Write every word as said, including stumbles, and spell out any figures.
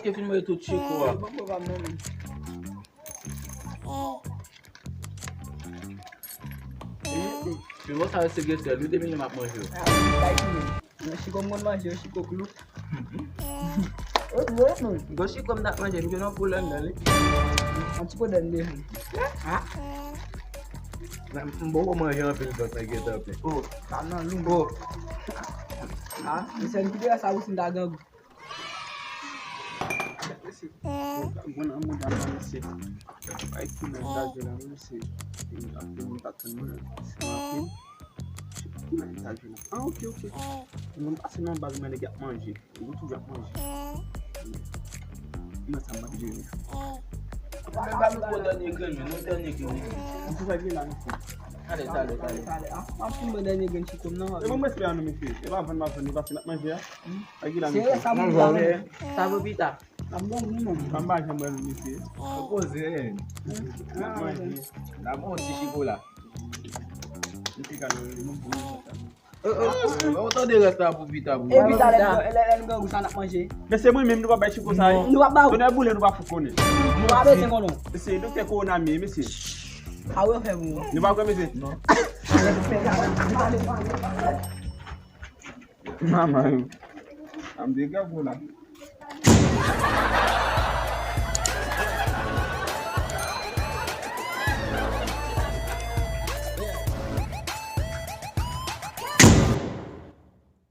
Te fin mwen tout chiko a. Bon, bon, pa mwen menm. Pi bon sa se gen sèl, wi, depi m ap manje yo. Ah, bay ki menm. Nan chiko m konn manje yo, chiko klou. Wi, wi, non. Gwo chiko m t ap manje, m jwenn yon poul anndan li. Yon ti poul anndan. Ah. M poko manje anpil zòt nan gentan pen. Oh, sa nan lou. Oh. Ah, men sèl ki te sa ou si m ta grangou. Mesye, mwen nan mouda la, mesye. Ay, ki mèt ta jwe la, mesye. Ki mèt ta jwe la. Ah, ok, ok. Mwen pase nan baz, mwen nèg ap manje. Ou toujou ap manje. Mwen sa m ap jere. Mwen ba nou gwo dènye grenn, nou dènye grenn. Ou toujou ap jere la, mesye. Talè, talè, talè. Talè, ah. M ap fin ban dènye grenn chiko m nan. E mwen, mwen espere nou, mesye. E pa vann m ap vann, nou pase n ap manje a. Ak ki la, mesye? Sa pou pita. Sa pou pita. Ap bon gou, non. Sa m pa janm wè nou, mesye. Poze. N ap manje. N ap bon ti chikola. Mesye, ka nou, nou bon. Oh, oh, oh. Ou tande rès la pou pita, pou pita. E pita, lè, lè, lè nou grangou sa n ap manje. Mesye, mwen menm, nou pa bay chiko sa, wi. Nou pa ba ou. Tonè boule, nou pa fout konnen. Nou pa bezwen konnen. Mesye, doktè Kowona m ye, mesye. A wè, fè bon. Nou pa kwè, mesye? Non. Manman yo. Am de gagou la.